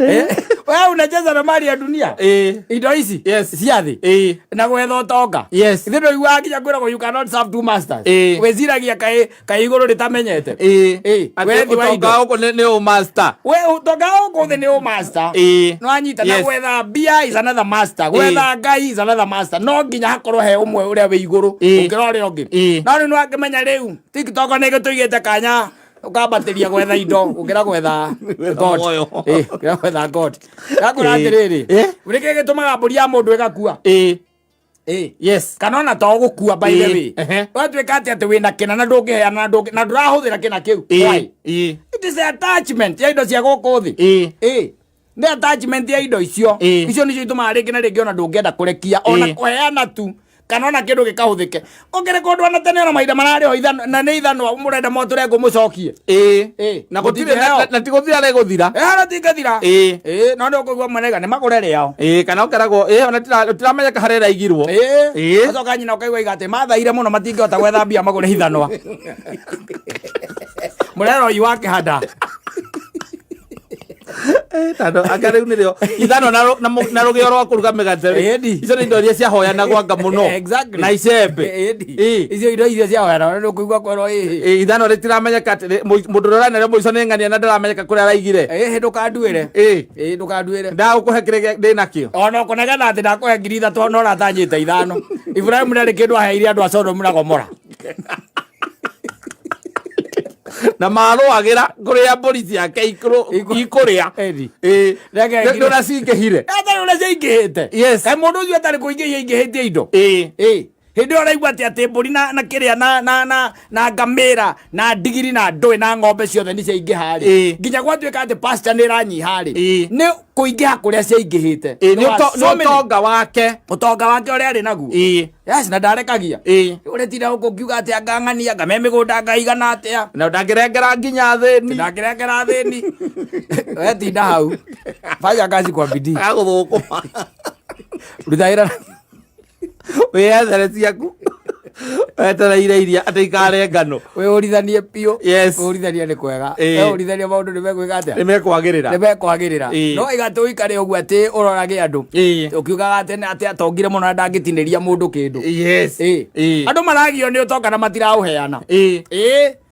We unacheza na mali ya dunia. Indo ici cia thĩ na gwetha ũtonga. Ithuĩ ndũiguaga nginya kwĩragwo, "You cannot serve two masters." Wĩciragia kaĩ igũrũ rĩtamenyete. Atĩ Wethi wa indo. ũtonga gũkũ nĩ ũmaster. We ũtonga gũkũ thĩ nĩ ũmaster. Nĩwanyita na gwetha mbia is another master, gwetha Ngai is another master. No nginya hakorwo he ũmwe ũrĩa wĩ igũrũ ũkĩra ũrĩa ũngĩ. No rĩu nĩwakĩmenya rĩu TikTok nĩ ĩgĩtũigĩte kanya ũkambatĩria gwetha indo gũkĩra gwetha God. Muoyo. Gũkĩra gwetha God. Ndakwĩra atĩrĩrĩ, nĩkĩ gĩtũmaga mbũri ya mũndũ ĩgakua? Kana ona to gũkua, by the way, watuĩka atĩ wĩna kĩna na ndũngĩheana na ndũrahũthĩra kĩna kĩu. Why? It is attachment ya indo cia gũkũ thĩ. Nĩ attachment ya indo icio. Icio nicio itũmaga rĩngĩ na rĩngĩ ona ndũngĩenda kũrekia ona kũheana tu kana ona kĩndũ gĩkahũthĩke ũkĩrĩ kũndũ ona tene ona mahinda mararĩ o ithano na nĩ ithanwa mũrenda mwatũre ngũmũcokie. Na gũtirĩ Mũtingĩheo. Na ti gũthira rĩgũthira. Ĩĩ, tingĩthira. Ĩĩ, no nĩ ũkũigua mwenega nĩ magũre rĩao. Kana ũkeragwo ona tũtiramenyeka harĩa ĩraigirwo. Acoka nyina ũkaigua iga atĩ mathaire mũno matingĩhota gwetha mbia magũre ithanwa mũrero ũyũ wa kĩhanda. Tondũ anga rĩu nĩrĩo ithano na rũgĩo rwa kũruga mĩgate rĩ. Icio nĩ indo iria ciahoyanagwo anga mũno. Na icembe. Icio indo icio ciahoyana nĩ ũkũigua kwĩrwo ĩhĩ. Ithano rĩtiramenyeka atĩ mũndũ ũrĩa ũranarĩo mũico nĩ ng'ania na ndaramenyeka kũrĩa araigire. Ĩhĩ, ndũkanduĩre. Ĩĩ, ndũkanduĩre. Ndagũkũhe kĩrĩa ndĩnakĩo. Ona ũkũnegena atĩ ndakũhe 3000 no ũratanyĩte 5. Iburahĩmu ndarĩ kĩndũ aheire andũ a Sodomu na Gomora. Na marũagĩra kũrĩa mbũri ciake ikũrĩa. Ĩni. Nĩ ũrĩa cingĩhire. Atarĩ ũrĩa ciaingĩhĩte. Kaĩ mũndũ ũcio atarĩ kũingĩhia aingĩhĩtie indo? Hĩndĩ ĩyo ũraigua atĩ mbũri na kĩrĩa na ngamĩra na ndigiri na ndũĩ na ng'ombe ciothe nĩ ciaingĩha rĩ, nginya gwatuĩka atĩ pasture nĩ ĩranyiha rĩ, nĩ kũingĩha kũrĩa ciaingĩhĩte. Nĩ ũtonga wake. Ũtonga wake ũrĩa arĩ naguo. Yes, na ndarekagia. Ũretinda gũkũ ũkiuga atĩ anga ng'ania anga me mĩgũnda anga igana atĩa. Na ndangĩrengera nginya thĩni. Ndangĩrengera thĩni. Wetinda hau, fanya kazi kwa bidii. Agũthũkũma. Ruta wĩra. Wĩyethere ciaku wetereire iria atĩ ikarĩa ngano. Wĩũrithanie biũ. Wĩũrithanie nĩ kwega. Wĩũrithanie maũndũ nĩ megwĩka atĩa? Nĩ mekwagĩrĩra. Nĩ mekwagĩrĩra. No iga tũikare ũguo atĩ ũrorage andũ ũkiugaga atĩ atĩ atongire mũno na ndangĩtinĩria mũndũ kĩndũ. Andũ maragio nĩ ũtonga na matiraũheana.